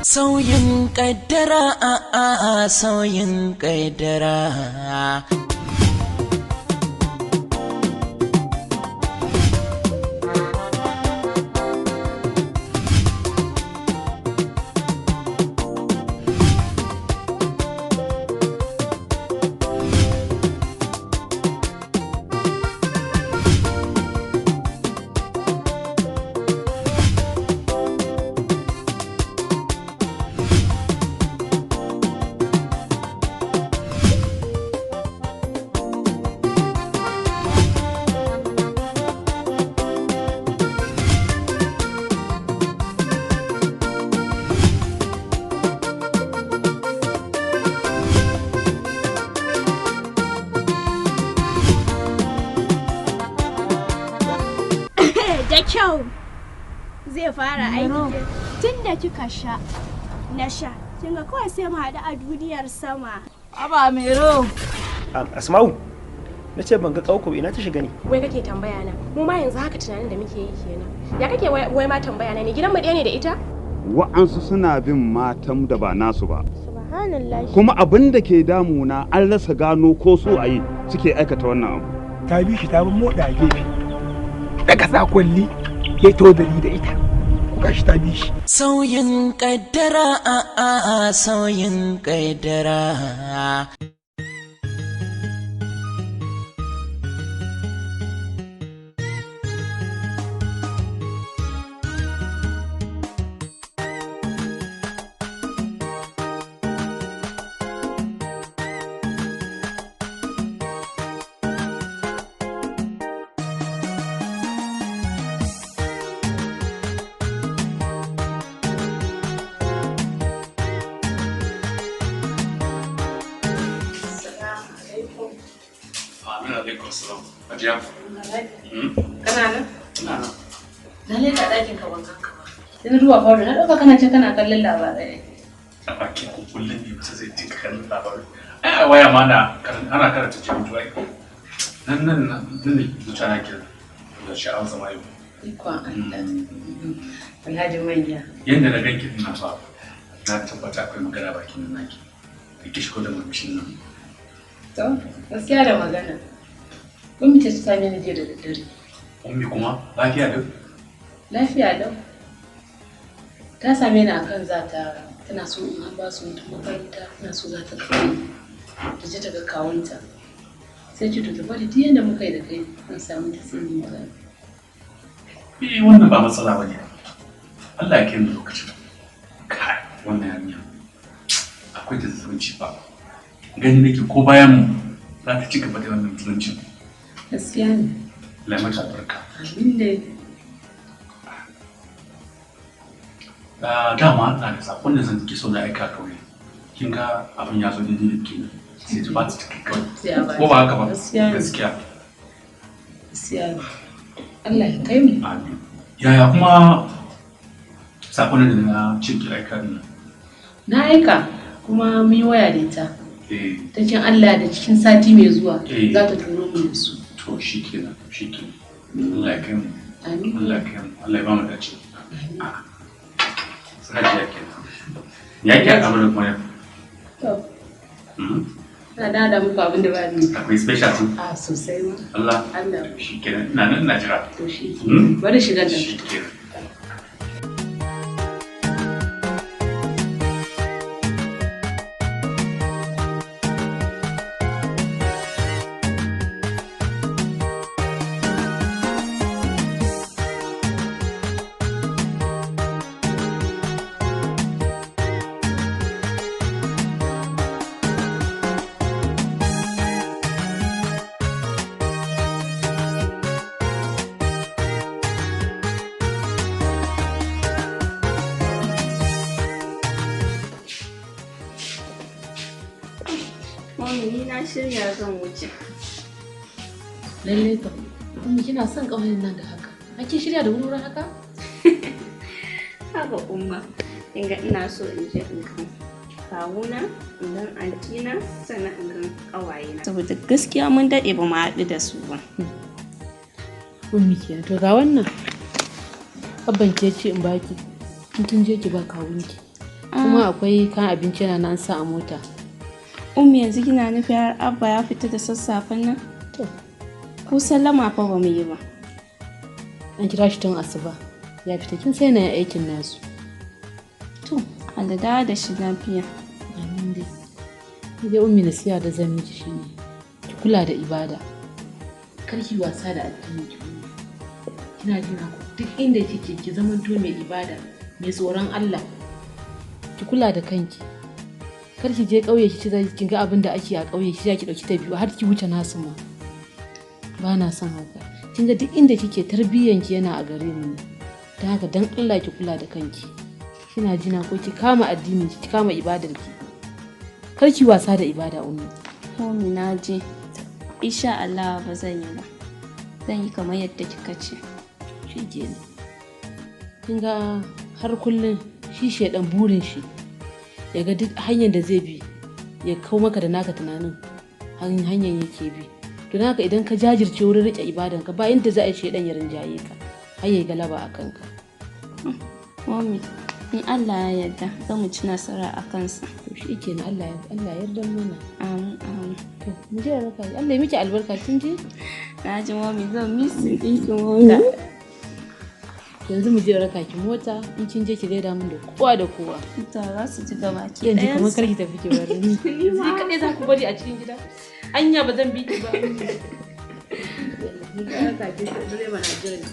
Sauyin kaddara, a a sauyin kaddara. Da kyau zai fara aiki tun da kika sha na sha, kinga kawai sai mu haɗu a duniyar sama. Aba Mero. Asma'u, na ce ban ga ƙauko, ina ta shiga ne? Wai kake tambaya na? Mu ma yanzu haka tunanin da muke yi kenan. Ya kake wai ma tambaya na ne? Gidan mu ɗaya ne da ita? Wa'ansu suna bin matan da ba nasu ba. Subhanallah. Kuma abin da ke damuna, an rasa gano ko su a yi suke aikata wannan abu. Ta bi shi, ta bin moda a gefe, daga sa kwalli ya tozali da ita, kuka shi ta bi shi. Sauyin kaddara, a a sauyin kaddara. Amin, alaikum salam. Hajiya. Kana nan? Ina nan. Na leka ɗakin ka ban ganka ba. Sai na duba falo, na ɗauka kana can kana kallon labarai. A bakin ku kullum ne mutum zai dinga kallon labarai. Ai a waya ma na ana karanta jaridu ai. Nan nan nan ne zuciya na ke da sha'awar zama yau. Ikon Allah. Alhaji manya. Yanda na ganki ina fa na tabbata akwai magana bakin nan naki. Da ki shigo da murmushin nan. To, gaskiya da magana. Ummi ce ta same ni jiya da daddare. Ummi kuma, lafiya duk? Lafiya lau. Ta same ni akan za ta, tana so in an ba su mutum makaranta, tana so za ta kai ni. Ta je ta ga kawunta. Sai ce to ta bari duk yanda muka yi da kai zan samu ta sai mu yi magana. Eh, wannan ba matsala bane. Allah ya kai mu lokacin. Kai, wannan yarinya akwai ta zumunci ba. Gani nake ko bayan mu za ta ci gaba da wannan zumuncin. Gaskiya ne. Allah ya mata albarka. Amin dai. Ah, dama ina da sakon da zan ke so na aika kauye. Kin ga abin ya zo daidai da ke, sai ta ba ta take kawai. Sai a ba Ko ba haka ba? Gaskiya ne. Gaskiya. Gaskiya ne. Allah ya kai mu. Amin. Yaya kuma sakon da na ce ki aika din nan? Na aika, kuma mun yi waya da ita. Eh. Ta ce Allah da cikin sati mai zuwa Eh. za ta turo mu da su. To shikenan, shikenan. Allah ya kai mu. Amin. Allah ya kai mu. Allah ya ba mu dace. Hajiya kenan. Ya ke al'amarin kuma yau? To. Na da da muku abin da ba ni. Akwai special tun? A sosai ma. Allah. Allah. Shi kenan ina nan ina jira. To shi kenan. Bari shigar da. Shi kenan. Mami, ni na shirya zan wuce. Lallai kam. Ummi kina son ƙauyen nan da haka. Ake shirya da wuri haka? Haba umma. Kinga ina so in je in ga kawuna, in gan antina, sannan in gan ƙawayena. Saboda gaskiya mun daɗe ba mu haɗu da su ba. Ummi kenan. To ga wannan. Abban ke ce in baki. In kin je ki ba kawunki. Kuma akwai kayan abinci yana nan sa a mota. Ummi yanzu kina nufi har Abba ya fita da sassafen nan? To. Ko sallama fa ba mu yi ba. An kira shi tun asuba. Ya fita kin sai na aikin nasu. To, Allah dawo da shi lafiya. Amin dai. Ni dai ummi nasiha da zan miki shine ki kula da ibada. Kar ki wasa da addini ki ummi. Kina jina ko duk inda kike ki zamanto mai ibada, mai tsoron Allah. Ki kula da kanki. Kar ki je ƙauye ki ci zai kin ga abin da ake a ƙauye ki ki dauki ta biyu har ki wuce nasu ma. Ba na son haka. Kin ga duk inda kike tarbiyyan ki yana a gare mu ne. Don haka dan Allah ki kula da kanki. Kina jina ko ki kama addinin ki, ki kama ibadar ki. Kar ki wasa da ibada ummi. Ummi na je. Insha Allah ba zan yi ba. Zan yi kamar yadda kika ce. Shi kenan. Kin ga har kullum shi shedan burin shi ya ga duk hanyar da zai bi ya kau maka da naka tunanin hanyar yake bi. Don haka idan ka jajirce wurin riƙe ibadanka ba yadda za a yi shedan ya rinjaye ka har ya galaba a kanka. Mami, in Allah ya yarda za mu ci nasara a kansa. To shi kenan Allah ya Allah yarda mana. Amin amin. To mu je raka Allah ya miki albarka kin ji? Na ji mami zan misi ɗinkin mota. Yanzu mu je raka ki mota in kin je ki gaida min da kowa da kowa. To za su ji gaba ki Yanzu kamar kar ki tafi ki bari ni. Yanzu kaɗai za ku bari a cikin gida. Anya ba zan bi ki ba. Raka ki direba na jiran.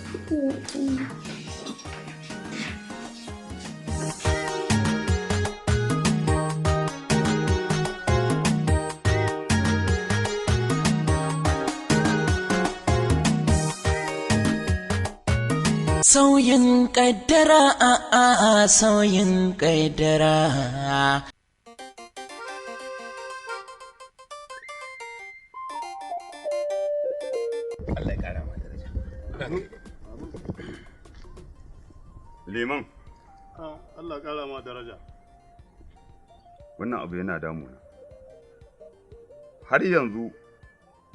Sauyin kaddara a a sauyin kaddara. Allah ya kara ma daraja. Liman. Allah ya kara ma daraja. Wannan abu yana damuna. Har yanzu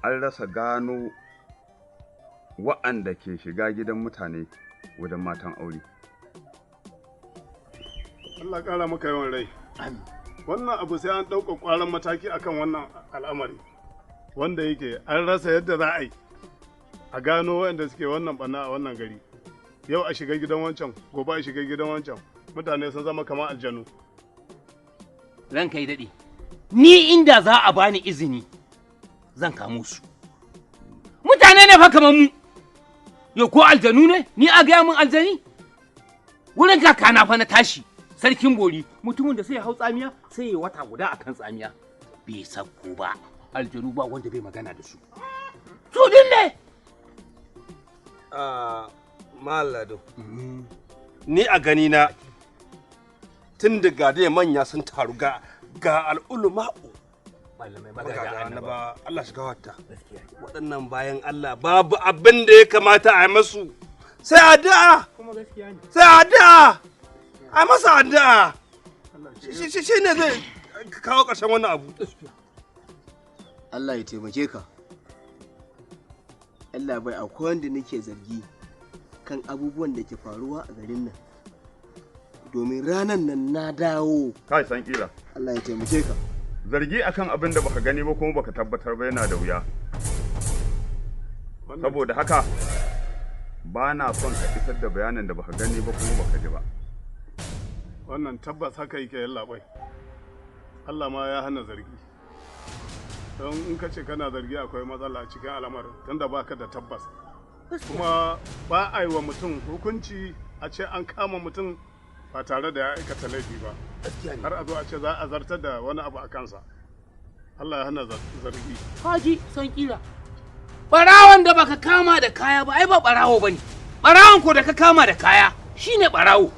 an rasa gano wa'anda ke shiga gidan mutane wajen matan aure. Allah ƙara maka yawan rai. Wannan abu sai an ɗauka ƙwaron mataki akan wannan al'amari. Wanda yake an rasa yadda za a yi a gano waɗanda suke wannan ɓanna a wannan gari. Yau a shiga gidan wancan, gobe a shiga gidan wancan. Mutane sun zama kamar aljanu. Ranka yi daɗe. Ni inda za a bani izini zan kamo su. Mutane ne fa kamar mu. Yau ko aljanu ne? Ni a gaya min aljani? Wurin kakana fa na tashi, sarkin bori, mutumin da sai ya hau tsamiya sai ya wata guda akan tsamiya. Bai sakko ba, aljanu ba wanda bai magana da su. Su din ne! Malado, ni a gani na tun da gade manya sun taru ga al'ulma'u. Malamai magada annaba Allah shiga wata. Waɗannan bayan Allah babu abin da ya kamata a yi masu sai addu'a. Sai addu'a. A masa addu'a. Shi ne zai kawo ƙarshen wannan abu. Allah ya taimake ka. Allah bai akwai wanda nake zargi kan abubuwan da ke faruwa a garin nan. Domin ranan nan na dawo. Kai san kila. Allah ya taimake ka. Zargi akan abin da baka gani ba kuma baka tabbatar ba yana da wuya. Saboda haka ba na son ka isar da bayanin da baka gani ba kuma baka ji ba. Wannan tabbas haka yake, yallaɓai. Allah ma ya hana zargi, don in ka ce kana zargi akwai matsala a cikin al'amarin, tunda baka da tabbas. Kuma ba a yi wa mutum hukunci a ce an kama mutum ba tare da ya aikata laifi ba, har a zo a ce za a zartar da wani abu a kansa. Allah ya hana zargi. Haji san kila. Barawon da baka kama da kaya ba ai ba barawo bane. Barawon ko da ka kama da kaya shine barawo.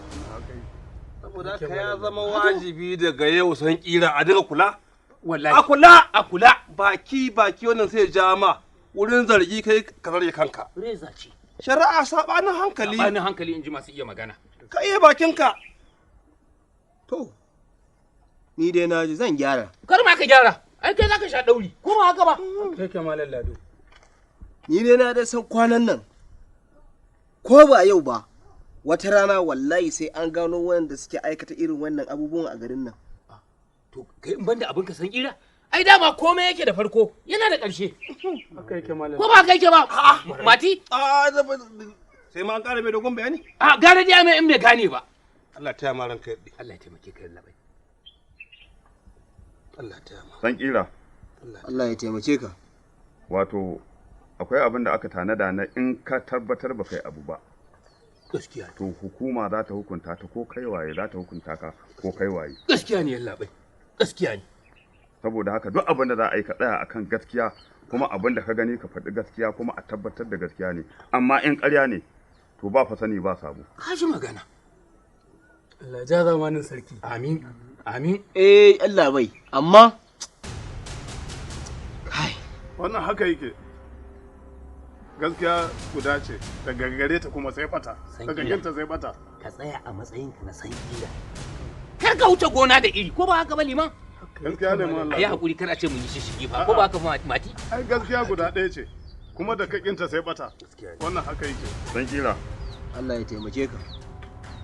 Saboda haka ya zama wajibi daga yau, san kira, a dinga kula. Wallahi. A kula, a kula. Baki baki wannan sai ya ja ma wurin zargi, kai ka zarge kanka. Reza ce. Shari'a sabanin hankali. Sabanin hankali, in ji masu iya magana. Ka iya bakinka. To, ni dai na ji, zan gyara. Kar ma ka gyara. Ai kai zaka sha dauri. Ko ba haka ba? Kai ka Malam Lado. Ni dai na dai san kwanan nan, ko ba yau ba, wata rana wallahi sai an gano wanda suke aikata irin wannan abubuwan a garin nan. To kai, in banda abin ka san kira. Ai dama komai yake da farko yana da ƙarshe. Haka yake, Malam. Ko ba haka yake ba? Mati? Sai ma an ƙara mai dogon bayani? A gara dai mai in bai gane ba. Allah taya ma ranka yadda. Allah ya taimake ka, labai. Allah taya ma. San kila. Allah ya taimake ka. Wato akwai abin da aka tanada na in ka tabbatar ba kai abu ba. Gaskiya. To hukuma za ta hukunta ta ko kai waye, za ta hukunta ka ko kai waye. Gaskiya ne, yallaɓai. Gaskiya ne. Saboda haka duk abin da za a yi, ka tsaya akan gaskiya, kuma abin da ka gani ka faɗi gaskiya, kuma a tabbatar da gaskiya ne. Amma in ƙarya ne, to ba fa sani ba sabo. Ka ji magana. Allah ja zamanin sarki. Amin. Amin. Eh, Allah bai, amma Wannan haka yake. Gaskiya guda ce, daga gare ta kuma sai bata, daga ginta sai bata. Ka tsaya a matsayinka na san kila. Kar ka wuce gona da iri, ko ba haka ba, liman? Gaskiya ne, Malam. A yi hakuri, kar a ce mun yi shishigi fa, ko ba haka ba, Mati? Ai gaskiya guda ɗaya ce, kuma da kakinta sai bata. Wannan haka yake. San kila. Allah ya taimake ka.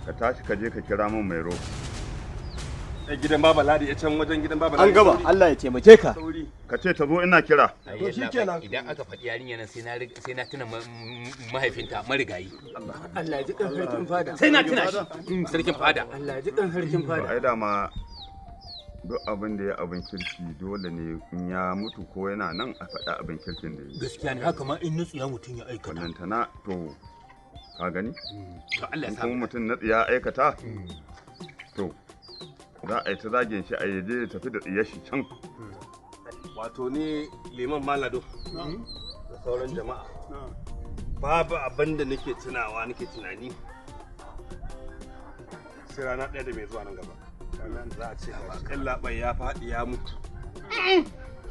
Ka tashi ka je ka kira min Mairo. Eh, gidan Baba Ladi, ya can wajen gidan Baba Ladi. An gama, Allah ya taimake ka. Ka ce ta zo, ina kira. To shikenan. Idan aka faɗi yarinya nan sai na tuna mahaifinta marigayi. Allah ya ji kan sarkin fada. Sai na tuna shi. Sarkin fada. Allah ya ji kan sarkin To fada. ai dama duk abin da ya abin kirki, dole ne in ya mutu ko yana nan a faɗa abin kirkin da ya yi. Gaskiya ne, haka ma in nutsu ya mutum ya aikata. Ballantana to ka gani? To Allah ya In sa. kuma mutum na tsiya aikata, to za a yi ta zagin shi, a yaje ya tafi da tsiyar shi can. Wato ni, Liman Malado da sauran jama'a, babu abin da nake tunawa, nake tunani, sai rana ɗaya da mai zuwa nan gaba. Za a ce gashi ya faɗi ya mutu.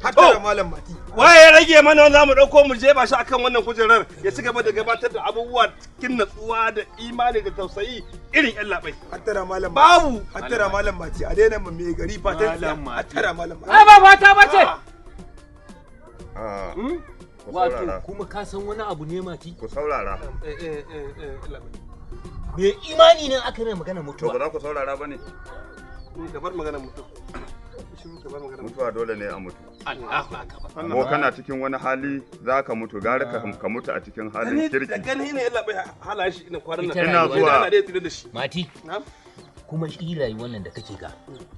Hatta da Malam Mati. Waye ya rage mana wanda za mu ɗauko mu jefa shi akan wannan kujerar ya ci gaba da gabatar da abubuwa cikin natsuwa da imani da tausayi irin yallaɓai? Hattara Malam. Babu. Hattara Malam Mati, a daina mu mai gari fatan tsiya. Hattara Malam Mati. Ai ba fata ba ce. Ah, ku Wato saurara. kuma ka san wani abu ne, Mati? Ku saurara. Me imani ne aka mai magana To mutuwa. ba za ku saurara ba ne? Ka bar magana mutuwa. Shiru, ka bar magana Mutuwa dole ne a mutu. Allahu akbar. Ko kana cikin wani hali za ka mutu, gara ka mutu a cikin halin Gani da kirki. gani ne yallaɓai halayen shi ina kwanan nan. Ita Ina zuwa. Allah dai ya tsira da shi. Mati. Na'am. Kuma shi rayuwar nan da kake ga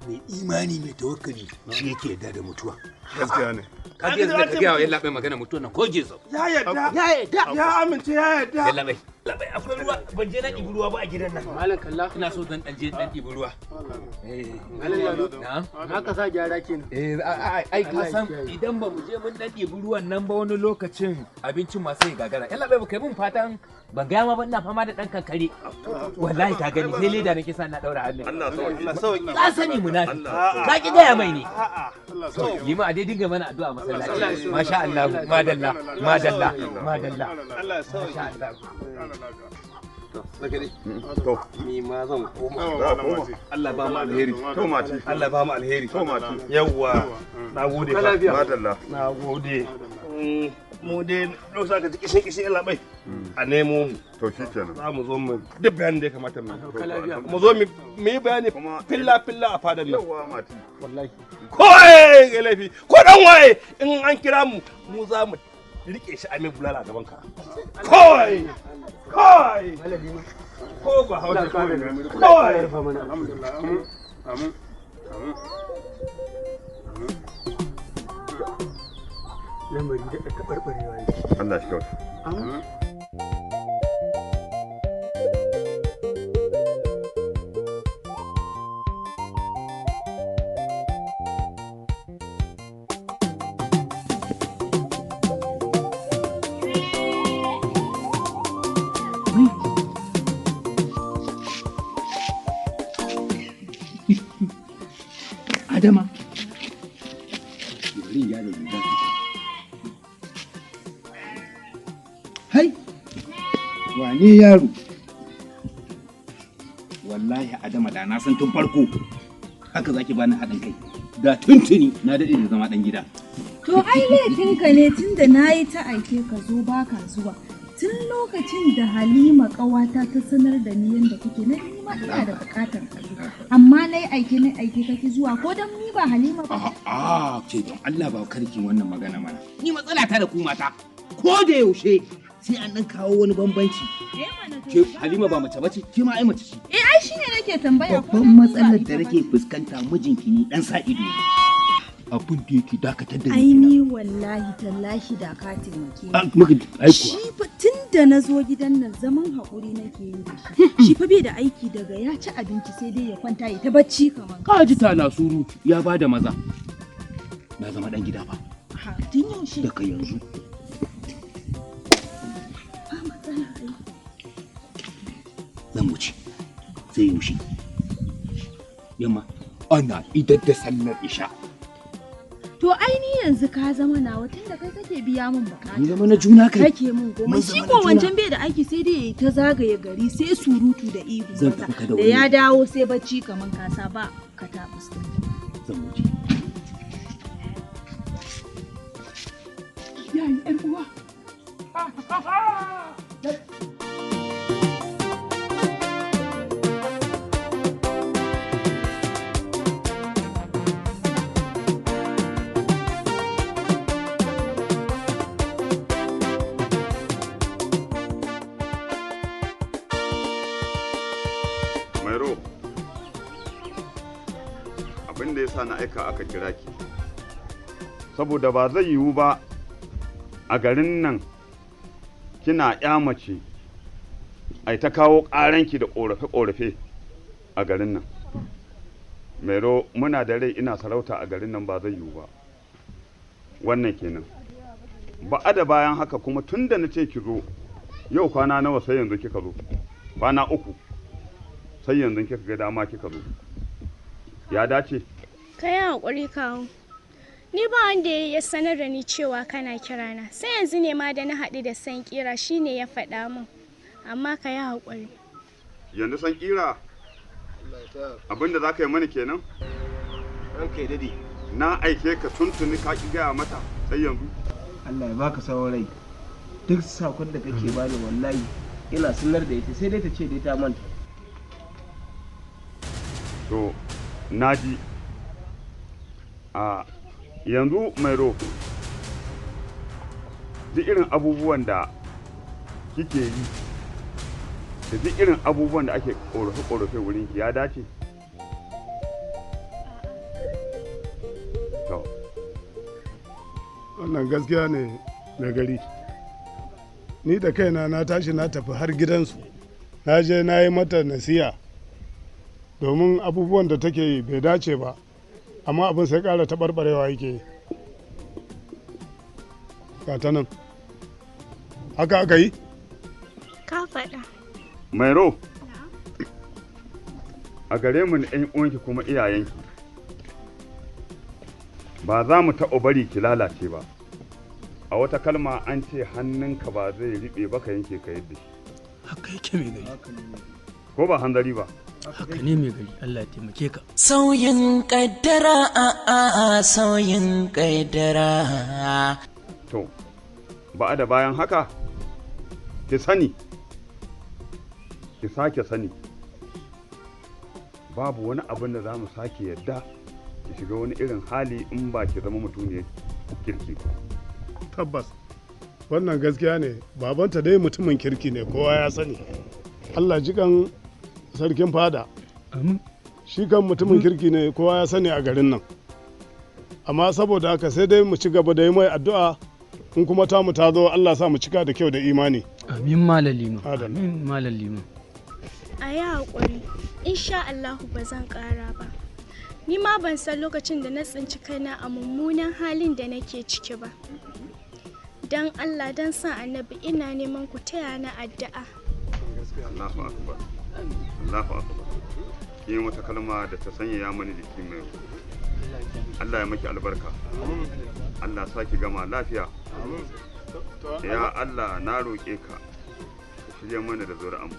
mai imani, mai tawakkali shi yake yarda da mutuwa. Gaskiya ne. Ka ji yanzu da ka gaya wa yallaɓai magana mutuwa nan ko gezo. Ya yarda. Ya yarda. Ya amince, ya yarda. Yallaɓai. Yallaɓai, akwai ruwa, ban je na ɗibi ruwa ba a gidan nan. Malam kalla. Ina so zan ɗan je ɗan ɗibi ruwa. Malam Lado. Na'am. Haka sa gyara kenan. Eh, ai ka Allah ya san kiyaye. idan ba mu je mun dan ɗibi ruwan nan ba, wani lokacin abincin ma sai ya gagara. Yalla bai kai mun fatan ban gaya ma ba, ina fama da dan kankare. Wallahi ka gani sai leda nake sa na daura hannun. Allah sauki. Allah sauki. Ka sani munafi. Allah Ka ki gaya mai ne. Allah sauki. Lima a dai dinga mana addu'a masallaci. Masha Allah, madalla, madalla, madalla. Allah ya sauki. Masha Allah. Saka dai. To, Ni ma zan koma. za a koma. Allah ba mu alheri. To Mati. Allah ba mu alheri. To Mati. Yawwa. Na gode fa. Madalla. Na gode. Mu dai lokacin aka ji kishin kishin yalla bai a nemo mu. To shi kenan. Za mu zo mu duk bayanin da ya kamata mu. Mu zo mu yi bayani filla filla a fadar nan. Yawwa mati. Wallahi. Ko ga laifi ko dan waye in an kira mu mu za mu rike shi a mai bulala a gaban ka. Koi! Koi! Ko ba hausa ko koi! Alhamdulillah. Amin. Amin. Amin. Lamari da taɓarɓarewa yake. Allah shi kyauta. Amin. Adama. Bari in gyara riga. Hai! Wane yaro? Wallahi Adama da na san tun farko haka zaki bani haɗin kai. Da tuntuni na daɗe da zama ɗan gida. To ai laifinka ne tun da na yi ta aike ka zo baka zuwa. Tun lokacin da Halima ƙawata ta sanar da ni yadda kuke na ni ma ina da buƙatar ka zo. Amma na yi aike na aike kake zuwa ko don ni ba Halima ba. A'a ce don Allah ba karki wannan magana mana. Ni matsala ta da ku mata. Ko da yaushe sai an ɗan kawo wani bambanci. Ke Halima ba mace bace, ke ma ai mace ce. Eh ai shine nake tambaya ko Babban dan ni ba matsalar ita da nake fuskanta mijinki ni dan sa ido ne. Abin da yake dakatar da Ai ni. ni wallahi tallahi da ka taimake Ah, ni. muka ai kuwa. Shi fa tun da na zo gidan nan zaman haƙuri nake yi da shi. Shi fa bai da aiki daga ya ci abinci sai dai ya kwanta ya ta bacci kamar. Ka ji tana suru ya bada maza. Na zama dan gida fa Ha, tun yaushe. daga yanzu. Ba matsala ai. Zan wuce. Sai yaushe. Yamma ana idar da sallar isha. To ai ni yanzu ka zama nawa tunda kai kake biya min bukata. Mun zama na juna kai. Kake min komai. Mun Shi zama ko na juna. wancan bai da aiki sai dai yayi ta zagaye gari sai surutu da ihu. Zan tafi kada Da wani. ya dawo sai bacci kaman kasa ba ka ta fuska. Zan wuce. Yayi ƴar uwa. Mairo, abin da ya sa na aika aka kira ki, saboda ba zai yiwu ba a garin nan kina ya mace ai ta kawo ƙaranki da ƙorafe-ƙorafe a garin nan. Mairo, muna da rai ina sarauta a garin nan ba zai yiwu ba. Wannan kenan. Ba a da bayan haka kuma tun da na ce ki zo, yau kwana nawa sai yanzu kika zo, kwana 3. Sai yanzu kika ga dama kika zo ya dace. Ka yi haƙuri kawo. Ni ba wanda ya sanar da ni cewa kana kirana. Sai yanzu ne ma da na haɗu da san kira shine ya faɗa min. Amma ka yi haƙuri. Yanzu san kira abinda za ka yi mani kenan. Ranka ya dade. Na aike ka tuntuni ka ki gaya mata sai yanzu. Allah ya baka tsawon rai. Duk sakon da kake bani wallahi ina sanar da ita sai dai ta ce dai ta manta. To naji a yanzu mai duk irin abubuwan da kike yi da duk irin abubuwan da ake korafe-korafe wurin ki ya dace. To Wannan gaskiya ne mai gari. Ni da kaina na tashi na tafi har gidansu. Na je na yi mata nasiha domin abubuwan da take yi bai dace ba, amma abin sai ƙara taɓarɓarewa yake yi. Ga ta nan. Haka aka yi? Ka faɗa. Mairo, a gare mu ne 'yan uwanki kuma iyayenki, ba za mu taɓa bari ki lalace ba. A wata kalma an ce hannunka ba zai riɓe ba ka yanke ka yadda shi. Haka yake mai gari. Ko ba hanzari ba? Haka ne mai gari, Allah ya taimake ka. Sauyin kaddara, a a sauyin kaddara. To, ba da bayan haka, ki sani, ki sake sani, babu wani abin da za mu sake yadda ki shiga wani irin hali in ba ki zama mutuniyar kirki ba. Tabbas wannan gaskiya ne, babanta dai mutumin kirki ne, kowa ya sani. Allah jikan sarkin fada. Shi kan mutumin kirki ne, kowa ya sani a garin nan. Amma saboda haka sai dai mu ci gaba da yi mai addu'a, in kuma tamu ta zo Allah sa mu cika da kyau da imani. Amin, Malam Liman. Amin, Malam Liman. A yi haƙuri, insha Allahu ba zan ƙara ba. Ni ma ban san lokacin da na tsinci kaina a mummunan halin da nake ciki ba. Don Allah, don san Annabi, ina neman ku taya na addu'a. Allahu akbar. Allahu akbar. Kin wata kalma da ta sanyaya mani jiki mai. Allah ya maki albarka. Allah sa ki gama lafiya. Ya Allah, na roƙe ka ka shirya mana da zuri'anmu.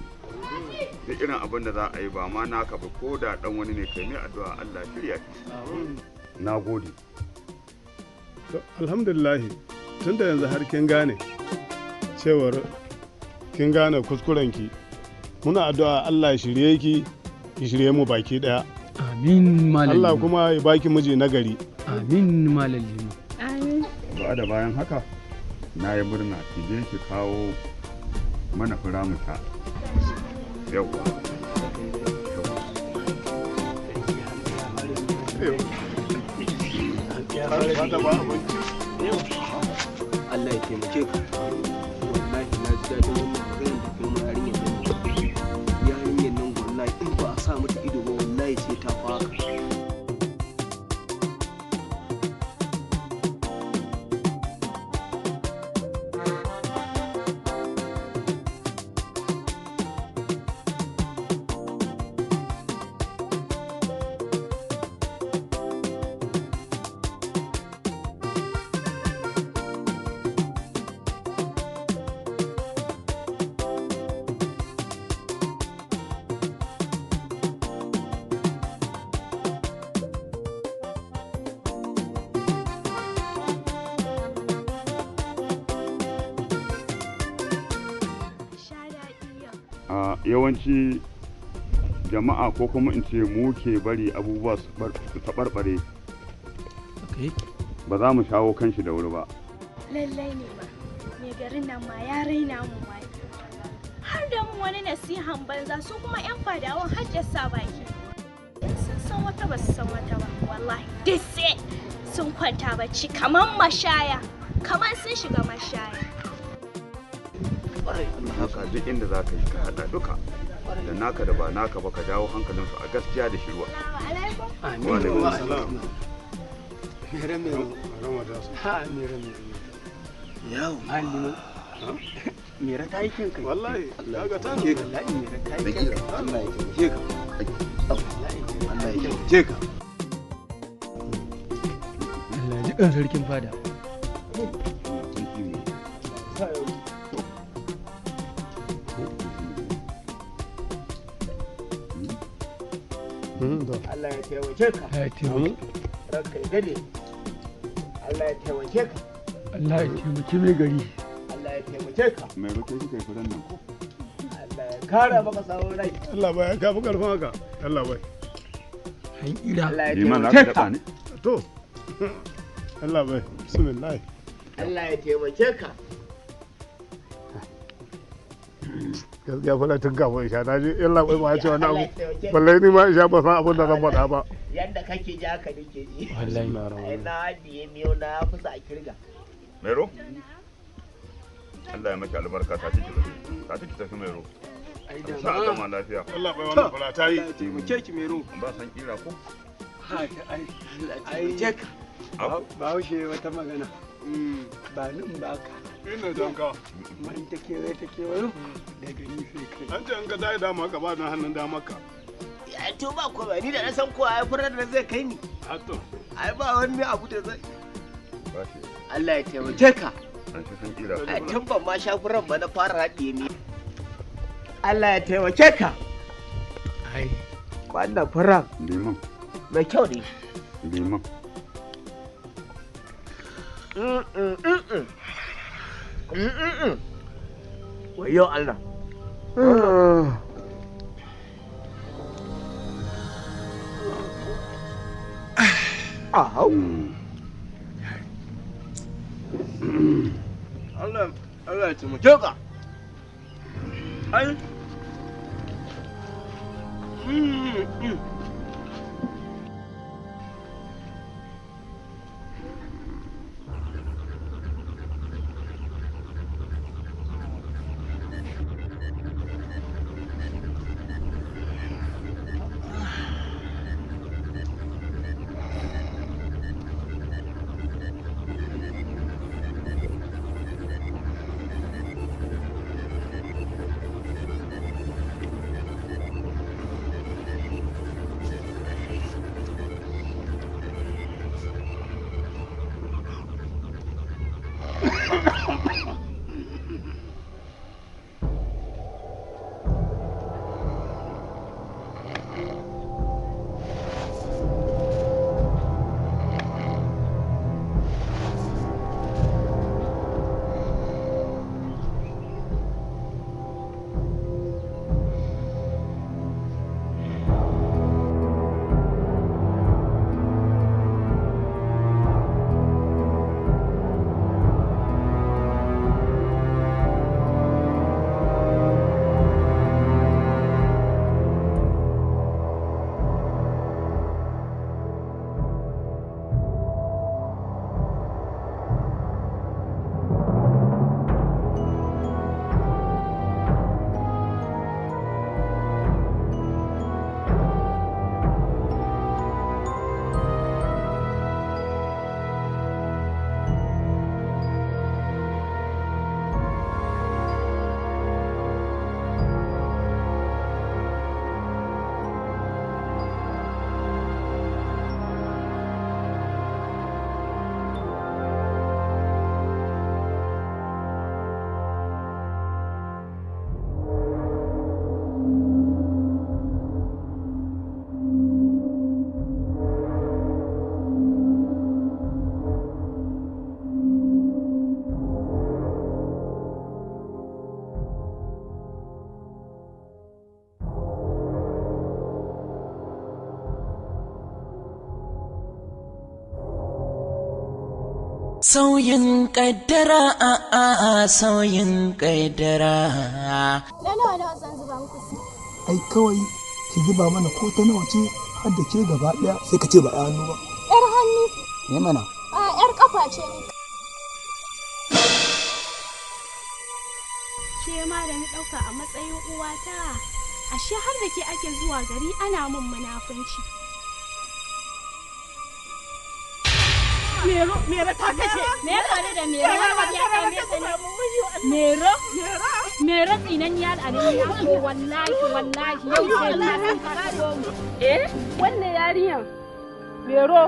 Duk irin abin da za a yi, ba ma naka ba, ko da dan wani ne, kai mai addu'a Allah ya shirya ki. Na gode. To, alhamdulillah, tunda yanzu har kin gane cewar kin gane kuskurenki, muna addu'a Allah ya shirye ki, ya shirye mu baki daya. Amin, Malam Allah Liman. kuma ya baki miji nagari. Amin, Malam Liman. Amin. Ba da bayan haka, na yi murna. Ki je ki kawo mana fura mu sha. Yauwa. Allah ya taimake ka. Wallahi na ji daɗin wannan maganar da kai mun. Yarinyar nan, yarinyar nan, wallahi in ba a sa mata ido ba, wallahi sai ta faka. A yawanci jama'a, ko kuma in ce mu ke bari abubuwa su taɓarɓare, ba za mu shawo kan shi da wuri ba. Lallai ne ma, mai garin nan ma ya raina mu ma. Har da mu wani nasihan banza, su kuma 'yan fadawan har da sa baki. In sun san wata, ba su san wata ba, wallahi duk sai sun kwanta bacci kamar mashaya, kamar sun shiga mashaya. Haka duk inda za ka yi, ka haɗa duka da naka da ba naka ba, ka jawo hankalinsu a gaskiya da shirwa. Amin. Wa alaikum salam. Mere mere. Ha, mere mere. Yawo. Malam Liman. Mera ta yi kyan kai. Wallahi, kaga ta Wallahi mera ta yi kyan kai. Allah ya taimake ka. Allah ya taimake ka. Allah ji kan sarkin fada. Allah ya taimake ka. Ya taimake. Ranka ya dade. Allah ya taimake ka. Allah ya taimaki mai gari. Allah ya taimake ka. Mai roke shi kai furen nan ko? Allah ya kara maka tsawon rai. Allah bai ka fi karfin haka. Allah bai. Allah ya Liman, za ka taimake daɓa ka. ne? To, Allah bai, bismillah. Allah ya taimake ka. Gaskiya fara tun kafin isha na ji yalla bai ma ya ce wani Allah abu. ya taimake ka. Balle ni ma isha ba san abin da zan faɗa ba. Yanda kake ji haka nake ji. Wallahi. Ai na haɗiye miyau na fi sa a kirga. Mairo? Allah ya maki albarka, ta ciki tafi. Ta ciki tafi, Mairo. Ai Allah sa a gama lafiya. Allah bai, wannan fara ta yi. Allah ya taimake ki, Mero. Ba san kira ko? Ha, ai Allah ya taimake ka. Au. Bahaushe wata magana. Ba ni in baka. Ina danka. Amma in ta kewaye ta kewayo daga ni sai kai. An ce in ka tayi dama ka ba na hannun damar ka. Ya to ba komai, ni da na san kowa ai furar da zai kai ni. Hato. Ai ba wani abu da zai. Ba shi. Allah ya taimake ka. An shi san kira. Ai tun ban ma sha furan ba na fara haɗiye mi. Allah ya taimake ka. Ai. Wannan furan Liman. mai kyau ne. Liman. Wayo Allah. Ahau. Allah Allah ya taimake ka. Ai. Sauyin kaddara, a a sauyin kaddara. Na nawa nawa zan zuba muku su? Ai kawai ki zuba mana ko ta nawa ce, har da ke gaba daya, sai ka ce ba hannu ba. Yar hannu. Ne mana. A yar kafa ce ni. Ke ma da ni ɗauka a matsayin uwata. Ashe har da ke ake zuwa gari ana min munafunci. Mero, Mero ta kashe. Me ya faru da Mero? Har ya same ta ne? Mero? Mero tsinanniya al'adun to wallahi wallahi yau sai na san ka shigo mu. Eh, wannan yarinyar Mero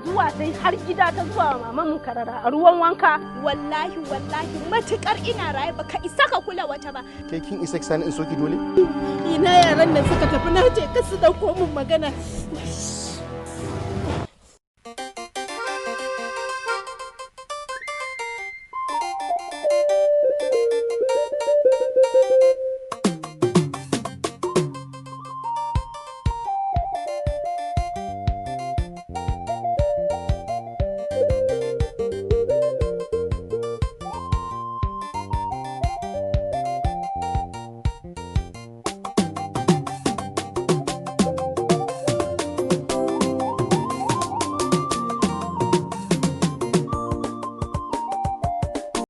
zuwa sai har gida ta zuwa wa maman mu karara a ruwan wanka. Wallahi wallahi matukar ina raye baka isa ka kula wata ba. Kai kin isa ki sani in soki dole? Ina yaran nan suka tafi, na ce ka su dauko min magana.